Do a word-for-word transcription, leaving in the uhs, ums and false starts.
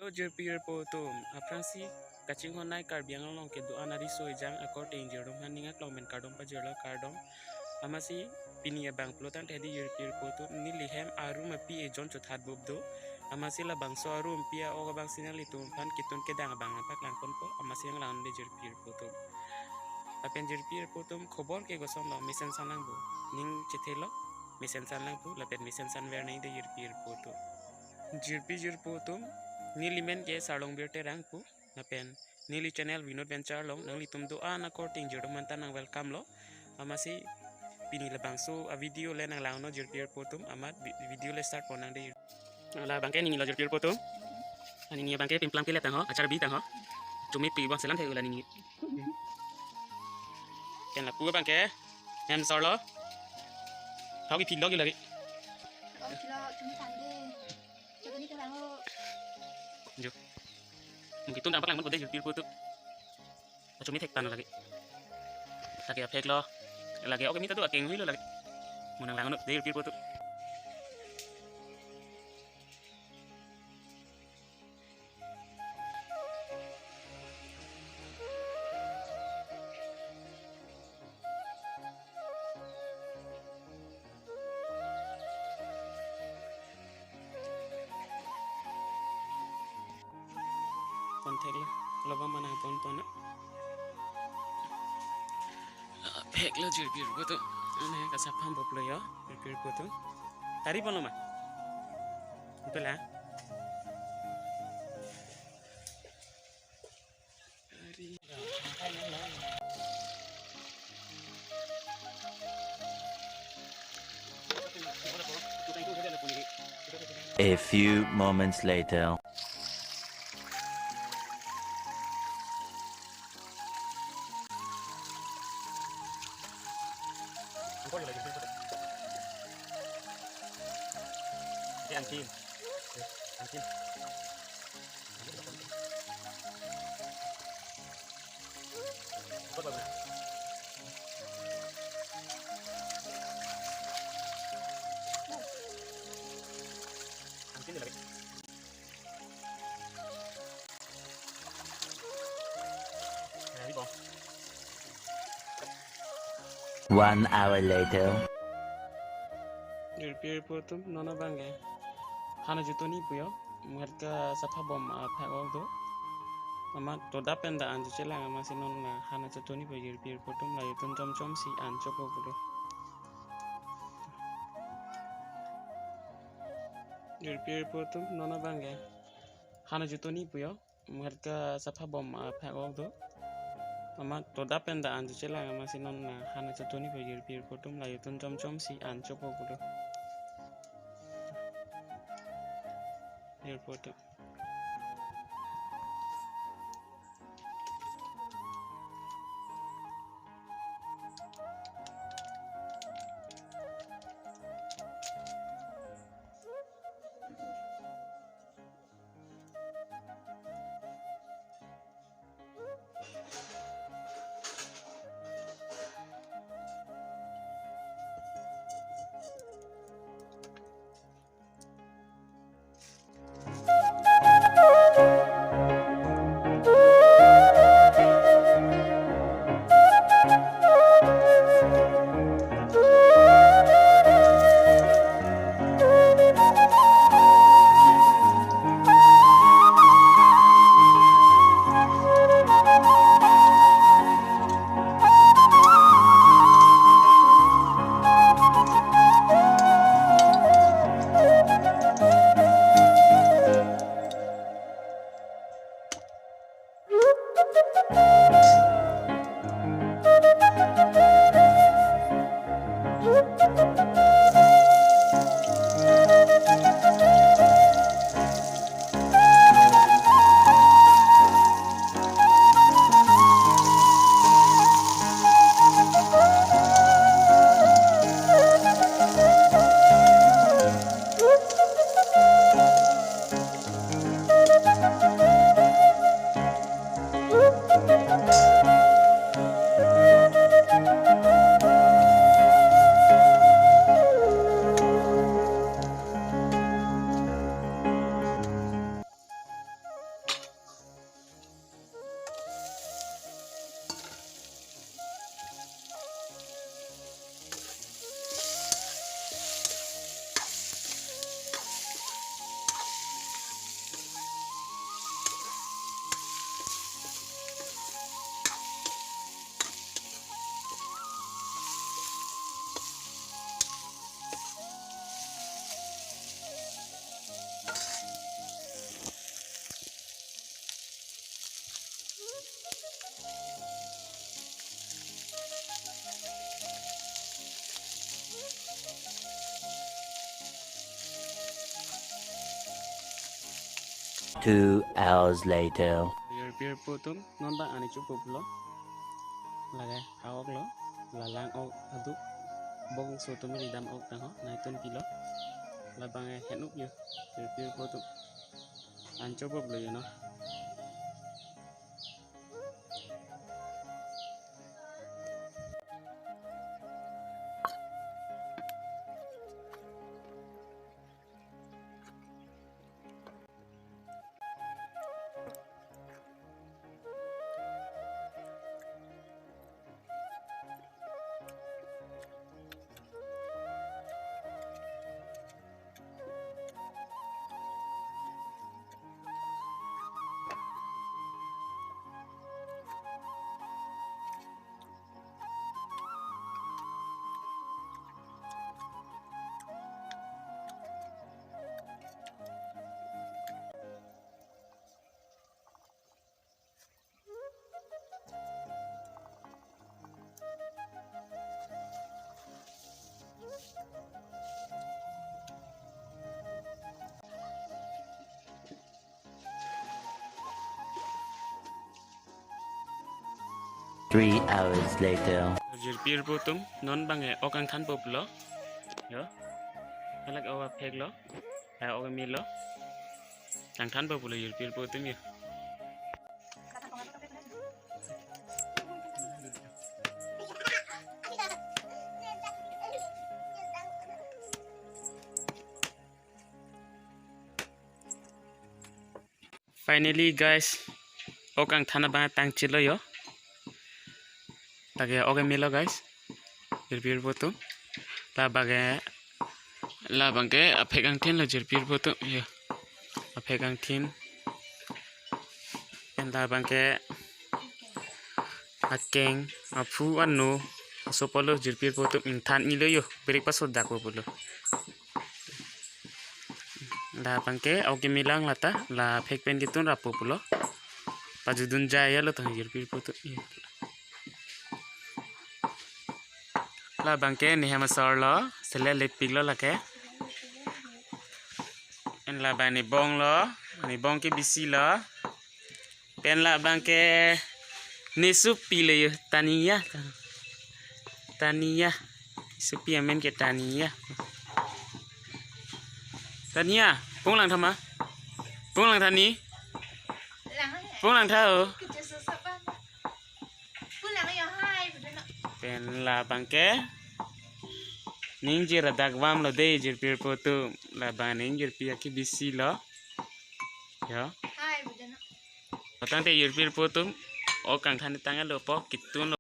Jirpi jirpo atum, aphrangsi kachinghon nai Karbi Anglong along kedo-an ariso ejang akorte ingjir atum aphan ning aklong pen kardom pajirlo, kardom. Amatsi pini abang pulotangte hedi jirpi jirpo atum, neli hem arum api ejon chothat bup do. Amatsi labangso arum api a-ok abangsi nanglitum aphan ketun kedang abang nangpaklang ponpo, amatsi nanglang-un-e jirpi jirpo atum. Lapen jirpi jirpo atum, khobor ke kosonlo, mesen san lang pu. Ning chethelo, mesen san lang pu, lapen mesen san ver nangji de jirpi jirpo atum. Jirpi jirpo atum, neli men ke Sarlongbir Terang pu, lapen neli channel Vinod Venture along nanglitum do-an akorte ingjir atum aphan ta nang welcome lo. Amatsi pini labangso a-video le nanglang-unnon jirpi jirpo atum, amat vi-, video le start pon nang de. Labang ke nini lo jirpi jirpo atum. Nini abang ke pimplang pilet tang ho, achar bi tang ho. Chumi pi bang selam thek ula nini. Pen lapu abang ke hem sor lo. Thok iphi lo lagi. Thok iphi lo, chumi tang de. Chumi tang ho. Jo. Mungkin tun tampak lang mo de jirpi jirpo atum. Achumi thek pan lagi. Lagi aphek lo. Lagi ok mi ta do akeng hui lo lagi. Mo nanglang-unnon de jirpi jirpo atum. Pon thek lo, lo bang mana pon pon na. Phek lo jirpi jirpo atum. Ane kasapha bop lo yo, jirpi jirpo atum. Tari pon lo ma. Betul ya? Tari. A few moments later. One hour later. Jirpi jirpo atum, non abang ke han ajo toni pu yo, muhat kasapha bom aphak ok do. Amat toda pen ta an chochelang, amatsi non la han ajo toni pu jirpi jirpo atum, la jutun chom chom si an chopo pulo. Jirpi jirpo atum, non abang ke han ajo toni pu yo, muhat kasapha bom aphak ok do. Amat toda pen ta an chochelang, amatsi non la han ajo toni pu jirpi jirpo atum, la jutun chom chom si an chopo pulo. Jirpi jirpo atum. Two hours later. Jirpi jirpo atum, non bang an-e chopuplo. Lake a-ok lo, la lang-ok aduk, bongso atum ridam ok tangho, nai tun pilo. Labang e henuk yo, jirpi jirpo atum. An chopuplo yo no. Three hours later. Jirpi jirpo atum, non bang e ok kangthanpo pulo. Yo. Halake ok aphek lo. Ha ok kimi lo. Kangthanpo pulo jirpi jirpo atum yo. Finally guys, ok kangthan abang tangchilo yo. Lake ok kimi lo guys. Jirpi jirpo atum. Labang ke, labang ke aphek angthin lo jirpi jirpo atum yo. Aphek angthin. Pen labang ke akeng, aphu, ano, asopo lo jirpi jirpo atum, ingthan-ilo yo, breakfast sodakpo pulo. Labang ke ok kimi lang lata, la phek pen ketun rappo pulo. Pajudun jaya lo tang jirpi jirpo atum. Labang ke nehem asor lo, sele lepik lo lake. Pen labang nebong lo, nebong ke bisi lo. Pen labang ke nesopi lo yo, Tania. Tania. Nesopi amen ke Tania. Tania, pung langtha ma? Pung langtha ni? Pung langtha o. Pen labang ke ning jir adak vam lo de jirpi jirpo atum, labang ning jirpi aki bisi lo. Yo. Patang te jirpi jirpo atum, ok kangthan tanglo po, ketun